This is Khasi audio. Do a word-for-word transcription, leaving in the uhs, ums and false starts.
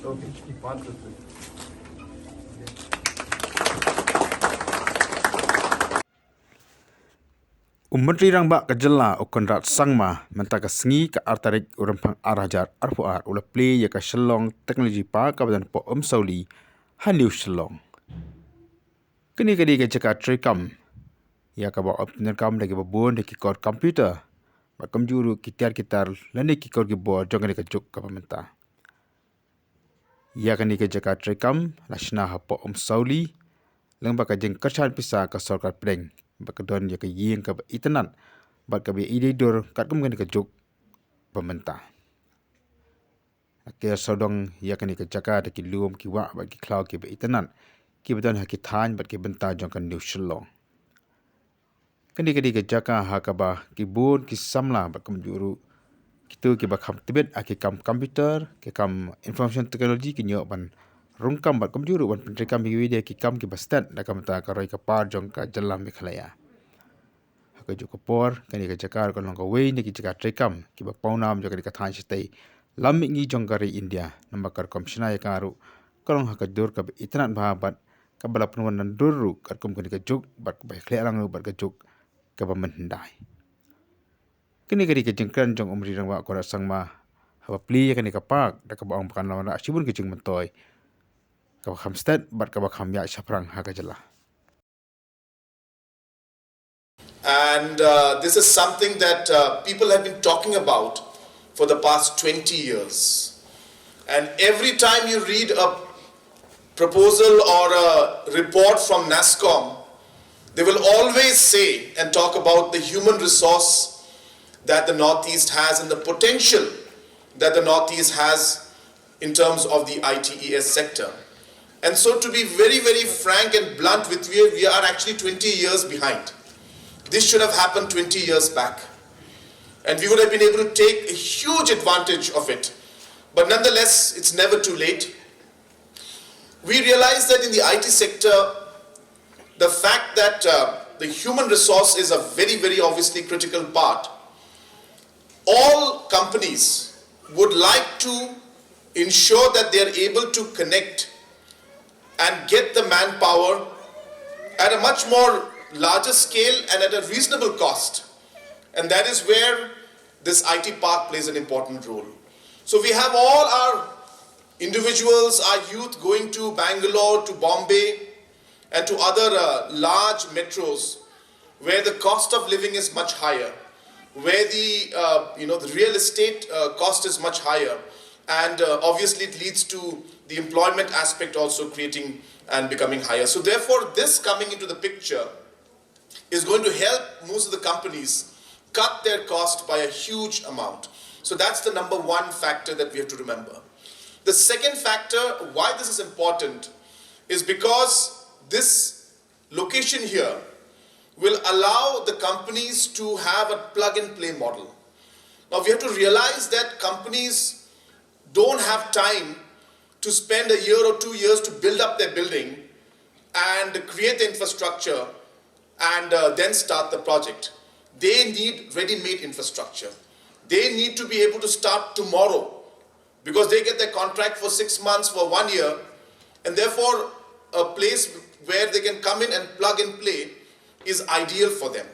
U Myntri Rangbah ka jylla u Conrad Sangma mynta ka sngi ka ar tarik u Rymphang ar hajar arphew ar u la plie ïa ka Shillong Technology Park kaba don hapoh Umsawli ha New Shillong. Kane ka dei ka jaka treikam ïa kaba u pyndonkam da kiba bun da ki kor computer bad kumjuh ruh ki tiar ki tar lane ki kor ki bor jong kane ka juk kaba mynta. Ïa kane ka jaka treikam la shna hapoh Umsawli lyngba ka jingkyrshan pisa ka sorkar pdeng bad ka don ïa ka ïing kaba itynnad bad kaba ïadei dur katkum kane ka juk ba mynta. La ker sawdong ïa kane ka jaka da ki lum ki wah bad ki khlaw kiba itynnad kiba don ha ki thaiñ bad ki bynta jong ka New Shillong. Kane ka dei ka jaka ha kaba ki bun ki samla bad kumjuh ruh kito kiba kham tbit ha ki kam computer, ki kam information technology ki ïoh ban rung kam bad kumjuh ruh ban pyntreikam ïa kiwei de ki kam kiba stet da ka bynta ka roi ka par jong ka jylla Meghalaya. Ha kajuh ka por kane ka jaka ruh ka long kawei na ki jaka treikam kiba pawnam jong kane ka thaiñ shatei lam mihngi jong ka ri India, namar ka rukom shna ïa ka ruh ka long ha ka dur kaba itynnad bha bad kaba la pynwan nadur ruh katkum kane ka juk bad kaba ïakhleh lang ruh bad ka juk kaba mynhyndai. Kane ka dei ka jingkren jong u Myntri Rangbah Conrad Sangma haba plie ïa kane ka park da kaba ong ba kan long da shibun ka jingmyntoi kaba kham stet bad kaba kham ïaid shaphrang ha ka jylla. And uh, this is something that uh, people have been talking about for the past twenty years. And every time you read a proposal or a report from NASSCOM, they will always say and talk about the human resource that the Northeast has and the potential that the Northeast has in terms of the I T E S sector. And so, to be very, very frank and blunt with you, we are actually twenty years behind. This should have happened twenty years back. And we would have been able to take a huge advantage of it. But nonetheless, it's never too late. We realize that in the I T sector, the fact that uh, the human resource is a very, very obviously critical part, all companies would like to ensure that they are able to connect and get the manpower at a much more larger scale and at a reasonable cost. And that is where this I T park plays an important role. So we have all our individuals, our youth going to Bangalore, to Bombay, and to other uh, large metros where the cost of living is much higher, where the uh, you know the real estate uh, cost is much higher, and uh, obviously it leads to the employment aspect also creating and becoming higher. So therefore, this coming into the picture is going to help most of the companies cut their cost by a huge amount. So that's the number one factor that we have to remember. The second factor why this is important is because this location here will allow the companies to have a plug and play model. Now, we have to realize that companies don't have time to spend a year or two years to build up their building and create the infrastructure and uh, then start the project. They need ready made infrastructure. They need to be able to start tomorrow because they get their contract for six months, for one year, and therefore a place where they can come in and plug and play is ideal for them.